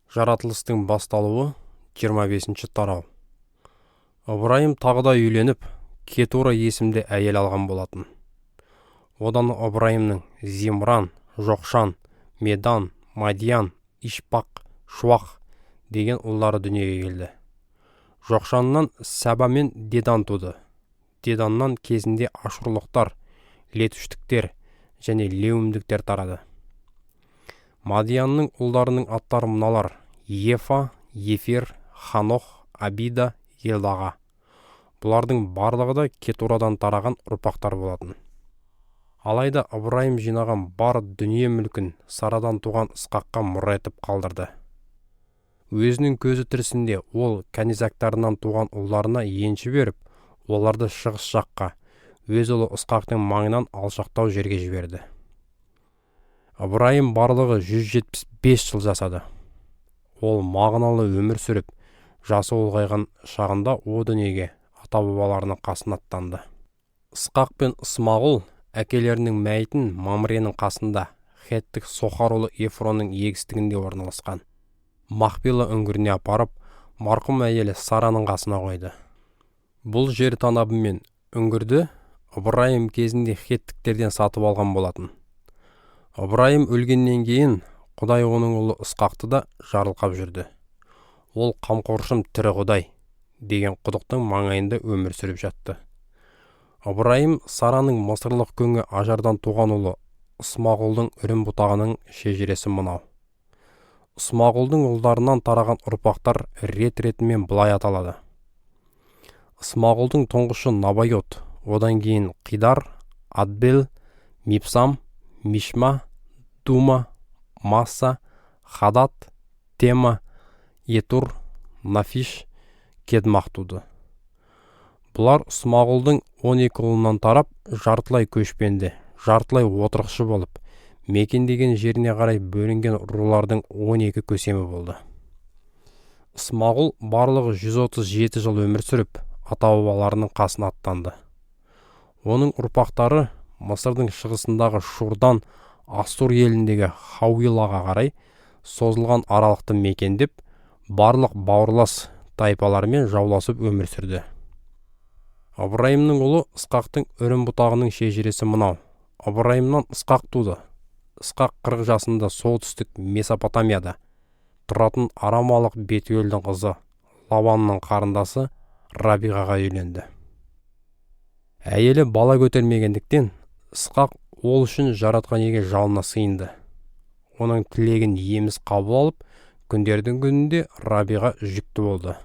Жаратылыстың басталуы, 25-тарау. Ыбырайым тағы да үйленіп, Кетура есімді әйел алған болатын. Одан Ыбырайымның Зимран, Жоқшан, Медан, Мадиян, Ишпақ, Шуақ деген ұлдары дүниеге келді. Жоқшаннан Сәба мен Дедан туды. Деданнан кезінде ашурлықтар, летуштіктер және леумдіктер тарады. Мадиянның ұлдарының аттары мыналар: Ефа, Ефер, Ханох, Абида, Елдаға. Бұлардың барлығы да Кетурадан тараған ұрпақтар болатын. Алайда Ыбырайым жинаған бар дүние мүлкін Сарадан туған Ысқаққа мұра етіп қалдырды. Өзінің көзі тірісінде ол кәнизактарынан туған ұлдарына енші беріп, оларды шығыс жаққа, өз ұлы Ысқақтың маңынан алшақтау жерге жіберді. Ыбырайым барлығы 175 жыл жасады. Ол мағыналы өмір сүріп, жасы ұлғайған шағында о дүниеге, ата-бабаларының қасына аттанды. Ысқақ пен Ысмағұл әкелерінің мәйітін Мамренің қасында, хеттік Сохар ұлы Ефронның егістігінде орналасқан Мақпила үңгіріне апарып, марқұм әйелі Сараның қасына қойды. Бұл жер танабы мен үңгірді Ыбырайым кезінде хеттіктерден сатып алған болатын. Ыбырайым өлгеннен кейін Құдай оның ұлы Ысқақты да жарылқап жүрді. Ол «Қамқоршым тірі Құдай» деген құдықтың маңайында өмір сүріп жатты. Ыбырайым Сараның мысырлық күңі Ажардан туған ұлы Ысмағұлдың үрім бұтағының шежіресі мынау. Ысмағұлдың ұлдарынан тараған ұрпақтар рет-ретімен былай аталады. Ысмағұлдың тұңғышы Набайот, одан кейін Қидар, Адбел, Мипсам, Мишма, Дума, Масса, Хадат, Тема, Етур, Нафиш, Кедмах туды. Бұлар Ысмағұлдың 12 ұлынан тарап, жартылай көшпенді, жартылай отырықшы болып, мекендеген жеріне қарай бөлінген рулардың 12 көсемі болды. Ысмағұл барлығы 137 жыл өмір сүріп, ата-бабаларының қасына аттанды. Оның ұрпақтары Мысырдың шығысындағы Шурдан Ассур еліндегі Хауилаға қарай созылған аралықты мекендеп, барлық бауырлас тайпалармен жауласып өмір сүрді. Ыбырайымның ұлы Ысқақтың үрім бұтағының шежіресі мынау. Ыбырайымнан Ысқақ туды. Ысқақ 40 жасында солтүстік Месопотамияда тұратын арамалық Бетуелдің қызы, Лаванның қарындасы Рабиғаға үйленді. Әйелі бала көтермегендіктен, Ысқақ ол үшін Жаратқан Иеге жалына сыйынды. Оның тілегін Иеміз қабыл алып, күндердің күнінде Рабиға жүкті болды.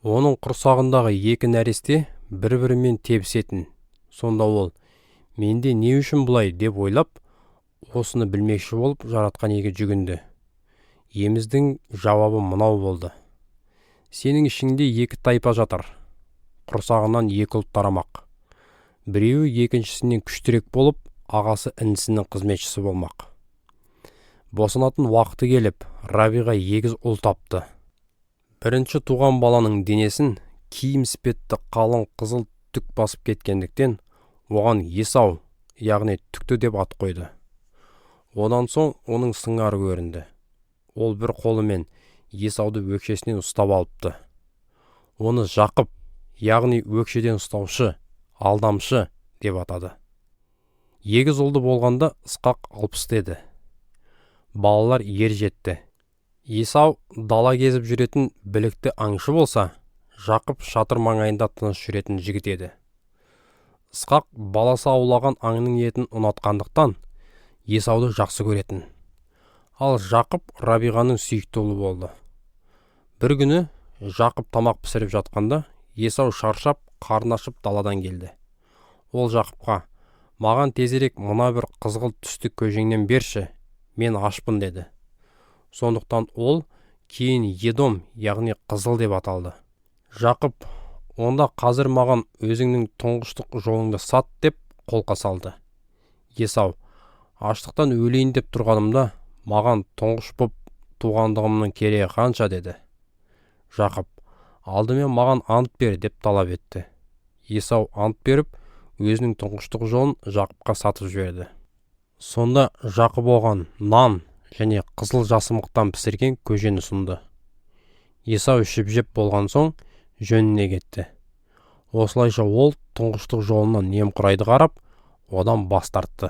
Оның құрсағындағы екі нәресте бір-бірімен тебісетін. Сонда ол: «Менде не үшін бұлай?» деп ойлап, осыны білмекші болып Жаратқан Иеге жүгінді. Иеміздің жауабы мынау болды: «Сенің ішіңде екі тайпа жатыр, құрсағынан екі ұлт тарамақ. Біреуі екіншісінен күштірек болып, ағасы інісінің қызметшісі болмақ». Босанатын уақыты келіп, Рабиға егіз ұл тапты. Бірінші туған баланың денесін киім іспетті қалың қызыл түк басып кеткендіктен, оған Есау, яғни түкті деп ат қойды. Одан соң оның сыңары көрінді. Ол бір қолымен Есауды өкшесінен ұстап алыпты. Оны Жақып, яғни өкшеден ұстаушы, алдамшы деп атады. Егіз ұлды болғанда Ысқақ 60 еді. Балалар ер жетті. Есау дала кезіп жүретін білікті аңшы болса, Жақып шатыр маңайында тыныш жүретін жігіт еді. Ысқақ баласы аулаған аңның етін ұнатқандықтан, Есауды жақсы көретін. Ал Жақып Рабиғаның сүйікті ұлы болды. Бір күні Жақып тамақ пісіріп жатқанда, Есау шаршап, қарны ашып даладан келді. Ол Жақыпқа: «Маған тезірек мына бір қызғылт түсті көжеңнен берші, мен ашпын», – деді. Сондықтан ол кейін Едом, яғни қызыл деп аталды. Жақып: «Онда қазір маған өзіңнің тұңғыштық жолыңды сат», – деп қолқа салды. Есау: «Аштықтан өлейін деп тұрғанымда, маған тұңғыш боп туғандығымның керегі қанша?» – деді. Жақып: «Алдымен маған ант бер», – деп талап етті. Есау ант беріп, өзінің тұңғыштық жолын Жақыпқа сатып жіберді. Сонда Жақып оған нан және қызыл жасымықтан пісірген көжені ұсынды. Есау ішіп-жеп болған соң, жөніне кетті. Осылайша ол тұңғыштық жолына немқұрайды қарап, одан бас тартты.